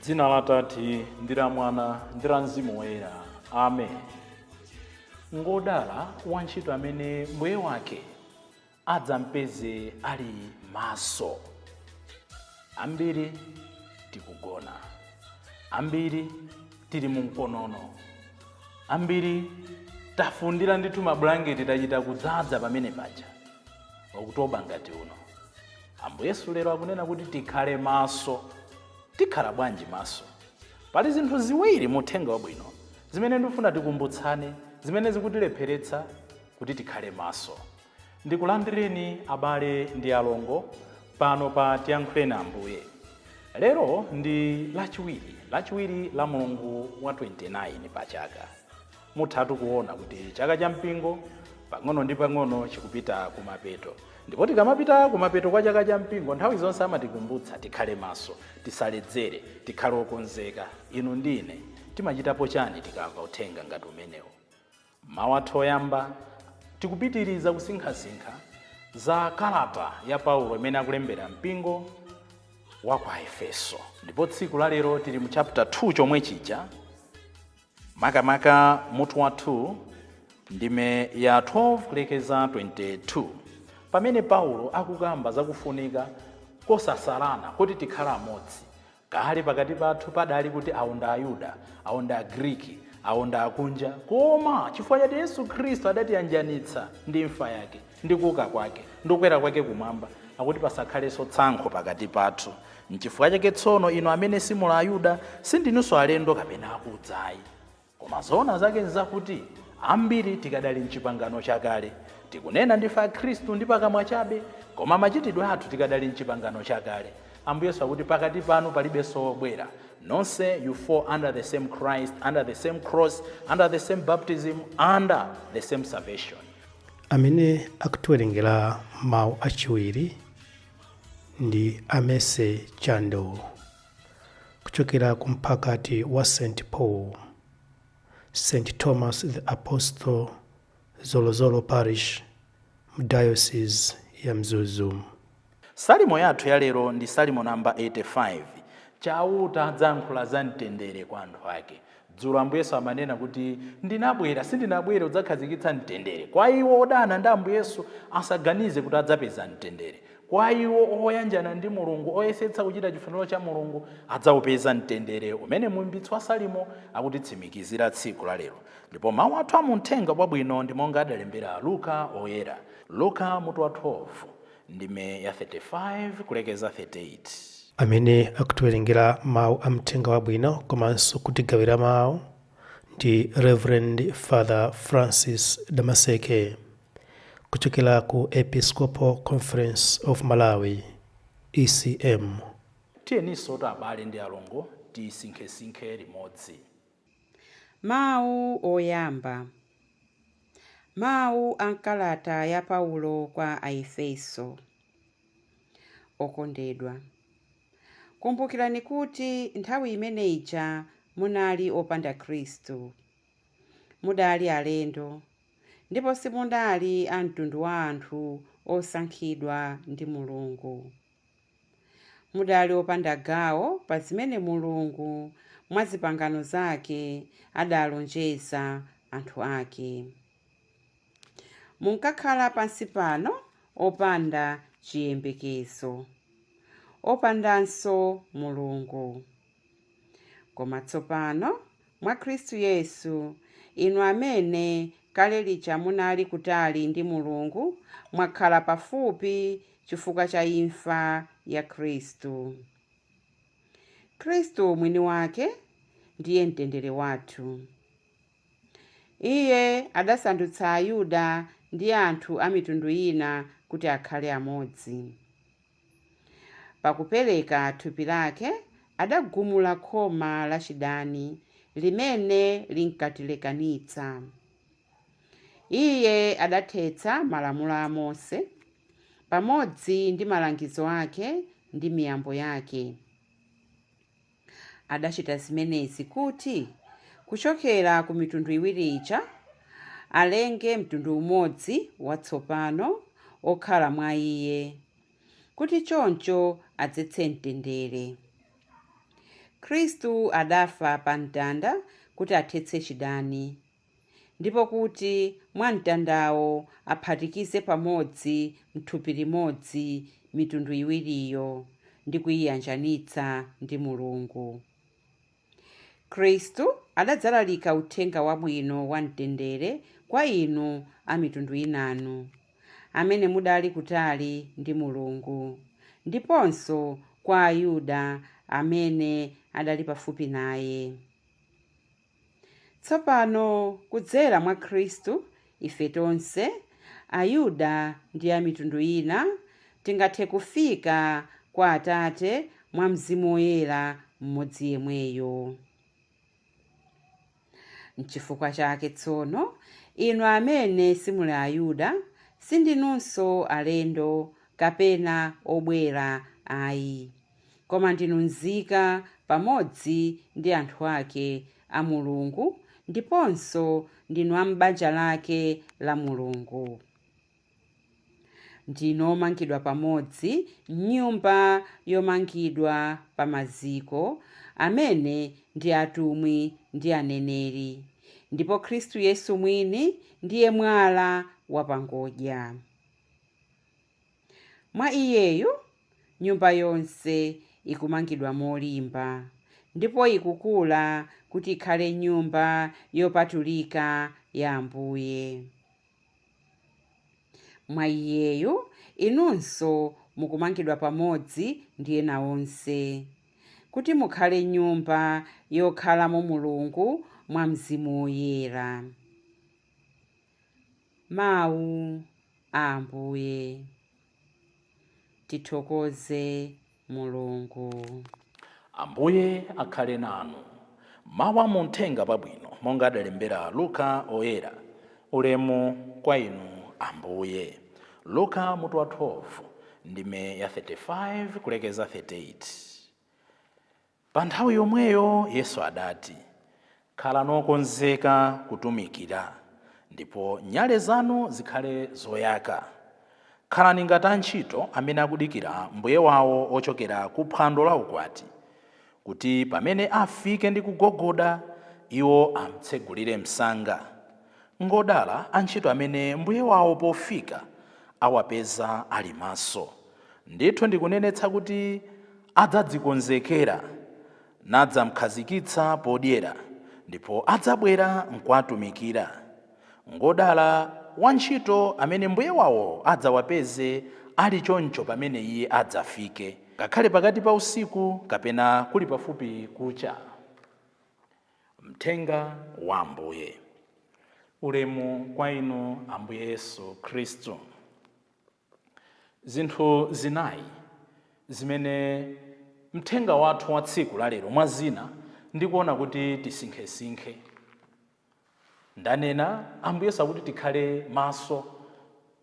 Dzina la Atate ndi la Mwana ndi la Mzimu Woyera. Amen. Ngodala wantchito amene mbuye wake adzampeze ali maso. Ambiri tikugona, ambiri tili mu mkonono, ambiri tafundira ndithu mabulangeti, tachita kudzadza pamene paja. Okutoba ngati uno, Ambuye Yesu lero akunena kuti tikhale maso. Tikhala bwanji maso? Pali zinthu ziwiri mu uthenga wabwino zimene ndifuna tikumbutsane, zimene zikutilepheretsa kuti tikhale maso. Ndikulandireni abale ndi alongo pano pa Tiyankhuleni Ambuye. Lero ndi Lachiwiri, Lachiwiri la mulungu wa 29 pa chaka. Muthatu kuona kuti chaka cha mpingo pang'ono ndi pang'ono chikupita kumapeto. Ndipo tikamapita kumapeto kwa chaka cha mpingo, nthawi zonse amatikumbutsa tikhale maso, tisaledzere, tikhale okonzeka. Inu ndi ine timachitapo chani tikamva uthenga ngati umenewo? Mawu athu oyamba, tikupitiriza kusinkhasinkha za kalata ya Paulo imene akulembera mpingo wa ku Aefeso. Ndipo tsiku la lero tili mu chapter 2 chomwe chija, makamaka mutu wa 2 ndime ya 12 kulekeza 22, pamene Paulo akukamba zakufunika kosasalana kuti tikhala amodzi. Kale pakati pathu padali kuti awo ndi Ayuda, awo ndi Agriki, awo ndi akunja, koma chifukwa chati Yesu Khristu adatiyanjanitsa ndi imfa yake ndi kuuka kwake ndi kukwera kwake kumwamba, akuti pasakhalenso tsankho pakati pathu. Nchifukwa chake tsono inu amene simuli Ayuda, sindinunso alendo kapena akudzayi. Koma zoona zake nzakuti ambiri tikadali mchipangano chakale. Tikunena ndife Akhristu ndi pakamwa chabe, koma machitidwe athu tikadali mchipangano chakale. Ambuye Yesu akuti pakati panu palibenso wobwera. Nonse you fall under the same Christ, under the same cross, under the same baptism, under the same salvation. Amene akutiwerengera mawu achiwiri ndi Amese Chando kuchokera ku mphakati wa St Paul, St Thomas the Apostle, Zolozolo Parish, mu Diocese ya Mzuzu. Salimo yathu ya lero ndi Salimo namba 85. Chauta adzayankhula za mtendere kwa anthu ake. Dzulo Ambuye Yesu amanena kuti ndinabwera, sindinabwere kudzakhazikitsa mtendere. Kwa iwo odana ndi Ambuye Yesu asaganize kuti adzapeza mtendere. Kwa iwo oyanjana ndi Mulungu, oyesetsa kuchita chifuniro cha Mulungu, adzaupeza mtendere umene muimbitsi wa Salimo akutitsimikizira tsiku la lero. Ndipo mawu athu a mu Mthenga Wabwino ndi monga adalembera Luka Oyera. Luka mutu wa 12 ndime ya 35 kulekeza 38. Amene akutiwerengera mawu a Mthenga Wabwino komanso kutigawira mawu ndi Reverend Father Francis Damaseke kuchokera ku Episcopal Conference of Malawi, ECM. Tiyeninso abale ndi alongo tisinkhesinkhe limodzi. Mawu oyamba. Mawu a m'kalata ya Paulo kwa Aefeso. Okondedwa, kumbukirani kuti nthawi imene ija munali opanda Khristu. Mudali alendo, ndipo simudali a mtundu wa anthu osankhidwa ndi Mulungu. Mudali opanda gawo pa zimene Mulungu mwa zipangano zake adalonjeza anthu ake. Munkakhala pansi pano opanda chiyembekezo, opandanso Mulungu. Koma tsopano mwa Khristu Yesu, inu amene kale lija munali kutali ndi Mulungu, mwakhala pafupi chifukwa cha imfa ya Khristu. Khristu mwini wake ndiye mtendere wathu. Iye adasandutsa Ayuda ndi anthu a mitundu ina kuti akhale amodzi. Pakupereka thupi lake, adagumula khoma lachidani limene linkatilekanitsa. Iye adathetsa malamulo a Mose, pamodzi ndi malangizo ake ndi miyambo yake. Adachita zimenezi kuti, kuchokera ku mitundu iwiri ija, alenge mtundu umodzi watsopano okhala mwa Iye, kuti choncho adzetse mtendere. Khristu adafa pa mtanda kuti athetse chidani, ndipo kuti mwa mtandawo aphatikize pamodzi mthupi limodzi mitundu iwiriyo ndi kuyiyanjanitsa ndi Mulungu. Khristu adadzalalika uthenga wabwino wa mtendere kwa inu a mitundu inanu, amene mudali kutali ndi Mulungu, ndiponso kwa Ayuda amene adali pafupi naye. Tsopano kudzera mwa Khristu ife tonse, Ayuda ndi a mitundu ina, tingathe kufika kwa Atate mwa Mzimu Woyera mmodzi yemweyo. N'chifukwa chake tsono, inu amene simuli Ayuda, sindinunso alendo kapena obwera ayi, koma ndinu nzika pamodzi ndi anthu ake a Mulungu ndiponso ndinu a m'banja lake la Mulungu. Ndinu omangidwa pamodzi m'nyumba yomangidwa pa maziko amene ndi atumwi ndi aneneri, ndipo Khristu Yesu mwini ndiye mwala wapangodya. Mwa iyeyu nyumba yonse ikumangidwa molimba ndipo ikukula kuti ikhale nyumba yopatulika ya Ambuye. Mwa iyeyu inunso mukumangidwa pamodzi ndi ena onse, kuti mukhale nyumba yokhalamo Mulungu mwa Mzimu Woyera. Mawu a Ambuye. Tithokoze Mulungu. Ambuye akhale nanu. Mawu a muthenga wabwino monga adalembera Luka oyera. Ulemu kwa inu Ambuye. Luka mutu wa 12 ndime ya 35 kulekeza 38. Pa nthawi yomweyo Yesu adati, khalani okonzeka kutumikira, ndipo nyale zanu zikhale zoyaka. Khalani ngati antchito amene akudikira mbuye wawo ochokera ku phwando la ukwati, kuti pamene afike ndi kugogoda, iwo amtsegulire msanga. Ngodala antchito amene mbuye wawo pofika awapeza ali maso. Ndithu ndikunenetsa kuti adzadzikonzekera, nadzamkhazikitsa podyera, ndipo adzabwera nkuwatumikira. Ngodala wantchito amene mbuye wawo adzawapeze ali choncho pamene iye adzafike, ngakhale pakati pa usiku kapena kuli pafupi kucha. Mthenga wa Ambuye. Ulemu kwa inu Ambuye Yesu Khristu. Zinthu zinayi zimene mthenga wathu wa tsiku la lero mwa zina ndikuona kuti tisinkhesinkhe. Ndanena Ambuye sakuti tikhale maso.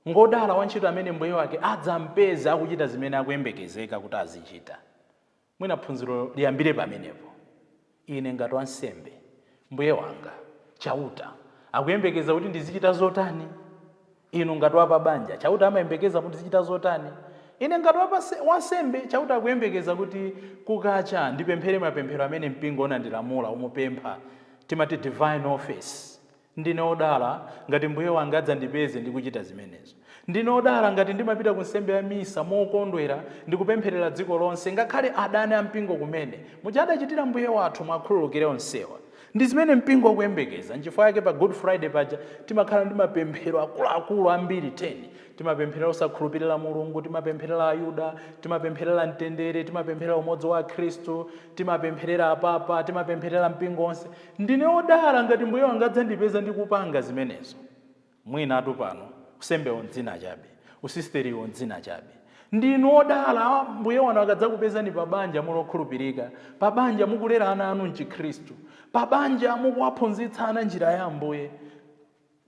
Ngodala wantchito amene mbuye wake adzampeza akuchita zimene akuyembekezeka kuti azichita. Mwina phunziro liyambire pamenepo. Ine ngati wansembe, mbuye wanga Chauta akuyembekeza kuti ndizichita zotani? Inu ngati wapabanja, Chauta amayembekeza kuti ndizichita zotani? Ine ngati wansembe, Chauta akuyembekeza kuti kukacha ndipemphere mapemphero amene mpingo unandilamula umupempha, timati divine office. Ndine odala ngati mbuye wanga adzandipeze ndikuchita zimenezo. Ndine odala ngati ndimapita ku nsembe ya misa mokondwera ndikupempherera dziko lonse, ngakhale adani a mpingo kumene muja adachitira mbuye wathu, mwakhululukire onsewa. Ndi zimene mpingo ukuyembekeza. Nchifukwa yake pa Good Friday paja timakhala ndi mapemphero akuluakulu ambiri 10. Timapempherera osakhulupirira Mulungu, timapempherera Ayuda, timapempherera mtendere, timapempherera umodzi wa Khristu, timapempherera apapa, timapempherera mpingo onse. Ndine odala ngati mbuye wanga adzandipeza ndikupanga zimenezo. Mwinatu pano usembewo ndzina chabe, usisteriwo ndzina chabe. Ndinu odala mbuye wanu akadzakupezani pabanja mulokhulupirika, pabanja mukulera ana anu mchikhristu, pabanja mukuwaphunzitsa ana njira ya Ambuye.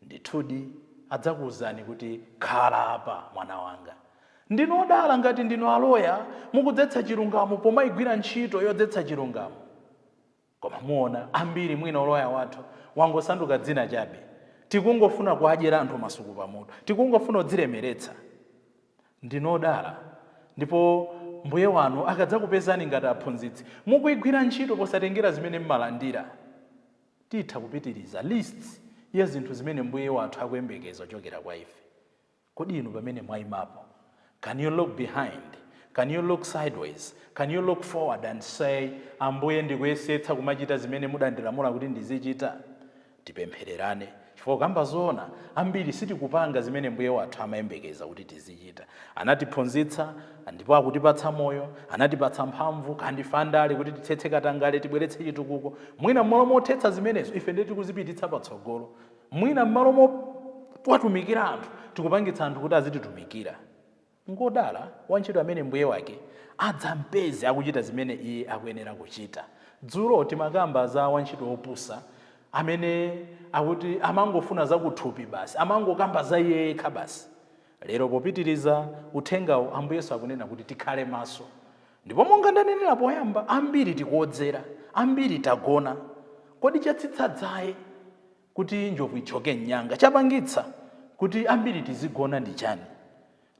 Ndithudi adzakuwuzani kuti khala apa mwana wanga. Ndinu odala ngati ndinu aloya mukudzetsa chilungamo pomayigwira ntchito yodzetsa chilungamo. Koma muona ambiri mwina oloya wathu wangosanduka dzina chabe. Tikungofuna kuadyera anthu masuku pamutu, tikungofuna kudzilemeretsa. Ndinu odala ndipo Mbuye wanu akadzakupezani ngati aphunzitsi mukuyigwira ntchito posatengera zimene mmalandira. Titha kupitiriza list ya zinthu zimene Mbuye wathu akuyembekeza kuchokera kwa ife. Kodi inu pamene mwayimapo, can you look behind, can you look sideways, can you look forward and say, "Ambuye, ndikuyesetsa kumachita zimene mudandilamula kuti ndizichita"? Tipemphererane, chifukwa kukamba zoona, ambiri sitikupanga zimene Mbuye wathu amayembekeza kuti tizichita. Anatiphunzitsa ndipo akutipatsa moyo, anatipatsa mphamvu kandifandale kuti tithetse katangale, tibweretse chitukuko. Mwina mmalo mothetsa zimenezo, ife ndiye tikuzipititsa patsogolo. Mwina mmalo mowatumikira anthu, tikupangitsa anthu kuti azititumikira. Ngodala wantchito amene mbuye wake adzampeze akuchita zimene iye akuyenera kuchita. Dzulo timakamba za wantchito wopusa amene akuti amangofuna zakuthupi basi, amangokamba za iye yekha basi. Lero popitiriza uthengawo, Ambuye Yesu akunena kuti tikhale maso. Ndipo monga ndanenera poyamba, ambiri tikuodzera, ambiri tagona. Kodi chatsitsa dzaye kuti njovu ithyoke mnyanga, chapangitsa kuti ambiri tizigona ndi chani?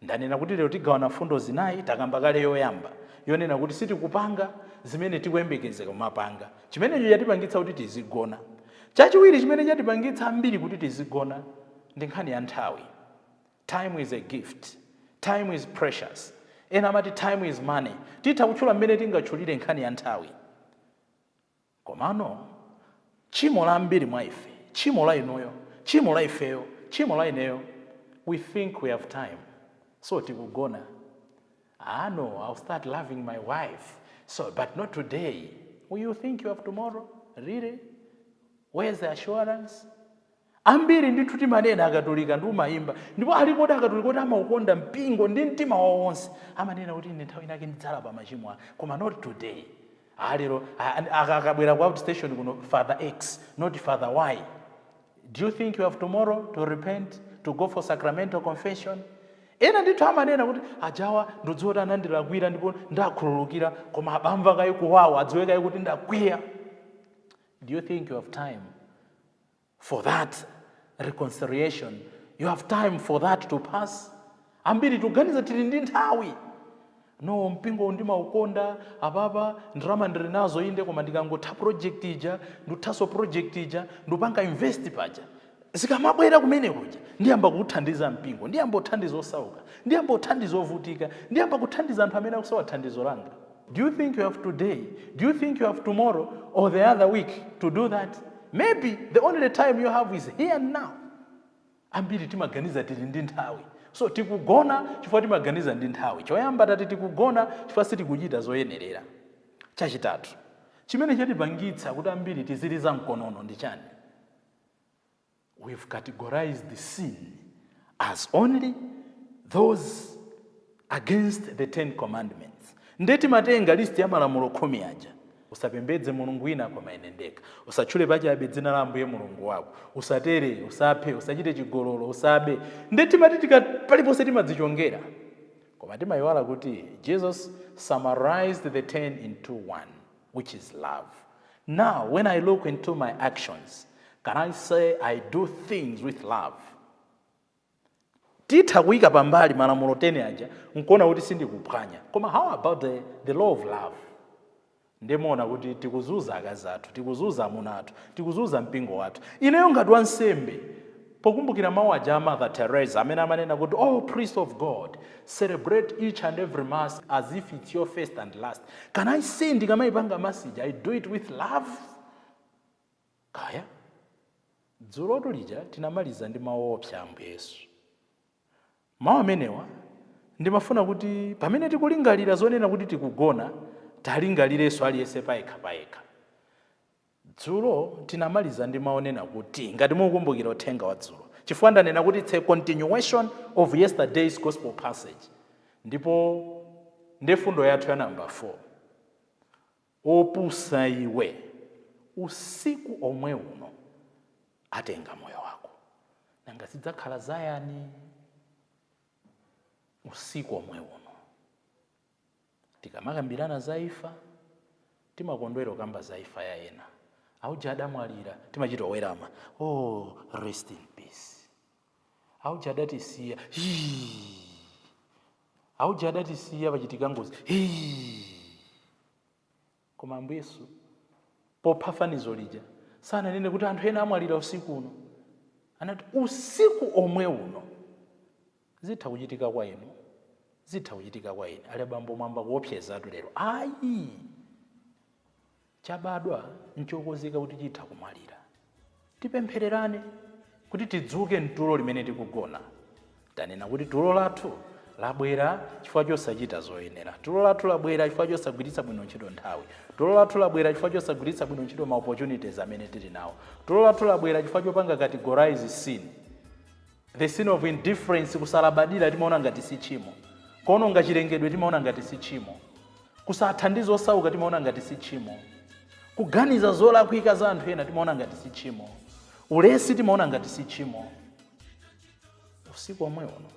Ndanena kuti lero tigawana fundo zinayi. Takamba kale yoyamba, yonena kuti sitikupanga zimene tikuyembekezeka kumapanga. Chimenecho chatipangitsa kuti tizigona. Chachiwiri chimene chatipangitsa ambiri kuti tizigona ndi nkhani ya nthawi. Time is a gift, time is precious. Ena amati time is money. Titha kutchula mmene tingatchulire nkhani ya nthawi. Komano tchimo la ambiri mwa ife, tchimo la inuyo, tchimo la ifeyo, tchimo la ineyo, we think we have time, so tikugona. "Ah, no, I'll start loving my wife, so, but not today." Will you think you have tomorrow? Really? Where's the assurance? Ambiri ndithu timanena Akatolika ndi umayimba, ndipo alikodi Akatolika kuti amaukonda mpingo ndi mtima wawo wonse, amanena kuti ine nthawi inake ndidzalapa machimo anga, koma not today. Alero akabwera ku outstation kuno, Father X, not Father Y. Do you think you have tomorrow to repent, to go for sacramental confession? Ena ndithu amanena kuti ajawa ndudziwa kuti anandilakwira ndipo ndakhululukira, koma abamva kayi kuwawa, adziwe kayi kuti ndakwiya. Do you think you have time for that reconciliation? You have time for that to pass? Ambiri tikuganiza tili ndi nthawi. No, mpingo ndimaukonda, apapa ndalama ndili nazo inde, koma ndikangotha project ija, ndikuthanso project ija, ndikupanga invest paja, zikamabwera kumene kuja ndiyamba kuthandiza mpingo, ndiyamba kuthandiza osauka, ndiyamba kuthandiza ovutika, ndiyamba kuthandiza anthu amene akusowa thandizo langa. Do you think you have today? Do you think you have tomorrow or the other week to do that? Maybe the only time you have is here and now. Ambiri timaganiza tili ndi nthawi, so tikugona chifukwa timaganiza ndi nthawi. Choyamba tati tikugona chifukwa sitikuchita zoyenerera. Chachitatu chimene chatipangitsa kuti ambiri tiziliza mkonono ndi chani? We've categorized sin as only those against the Ten Commandments. Nde timatenga list ya malamulo 10 aja: usapembedze mulungu wina koma ine ndekha, usatchule pachabe dzina la Ambuye Mulungu wako, usatere, usaphe, usachite chigololo, usabe. Nde timati paliponse timadzichongera, koma timayiwala kuti Jesus summarized the 10 into one, which is love. Now when I look into my actions, can I say I do things with love? Titha kuyika pambali malamulo 10 aja nkuona kuti sindikuphwanya, koma how about the law of love? Ndimaona kuti tikuzuza akazi athu, tikuzuza amuna athu, tikuzuza mpingo wathu. Ineyo ngati wansembe, pokumbukira mawu aja a Mother Teresa amene amanena kuti, "Oh, priest of God, celebrate each and every mass as if it's your first and last," can I say ndikamayipanga mass ija I do it with love? Kaya dzulotu lija tinamaliza ndi mawu opsa Ambuye Yesu. Mawu amenewa ndimafuna kuti pamene tikulingalira zonena kuti tikugona, talingalirenso aliyense payekha payekha. Dzulo tinamaliza ndi maonena kuti, ngati mukukumbukira uthenga wa dzulo, chifukwa ndanena kuti it's a continuation of yesterday's gospel passage, ndipo ndi fundo yathu ya namba 4: opusa iwe, usiku omwe uno atenga moyo wako, nanga zidzakhala zayani? Usiku omwe uno. Tikamakambirana za imfa, timakondwera kukamba za imfa ya ena. Auja adamwalira, timachita owerama, "Oh, rest in peace." Auja adatisiya. Hii. Auja adatisiya pachitika ngozi. Hii. Koma Ambuye Yesu popha fanizo lija sananene kuti anthu ena amwalira usiku uno. Anati usiku omwe uno. Zitha kuchitika kwa inu, zitha kuchitika kwa ine. Ali abambo mwamba kuopsezatu lero. Ayi, chabadwa nchokozeka kuti chitha kumwalira. Tipemphererane kuti tidzuke mtulo limene tikugona. Tanena kuti tulo lathu labwera chifukwa chosachita zoyenera. Tulo lathu labwera chifukwa chosagwiritsa bwino ntchito nthawi. Tulo lathu labwera chifukwa chosagwiritsa bwino ntchito ma opportunities amene tili nawo. Tulo lathu labwera chifukwa chopanga categorize sin, the sin of indifference. Kusalabadira timaona ngati si tchimo, kuononga chilengedwe timaona ngati si tchimo, kusathandiza osauka timaona ngati si tchimo, kuganiza zolakwika za anthu ena timaona ngati si tchimo, ulesi timaona ngati si tchimo. Usiku omwe uno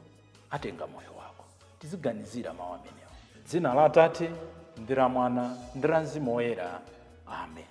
atenga moyo wako. Tiziganizira mawu amenewo. Dzina la Atate ndi la Mwana ndi la Mzimu Woyera, amen.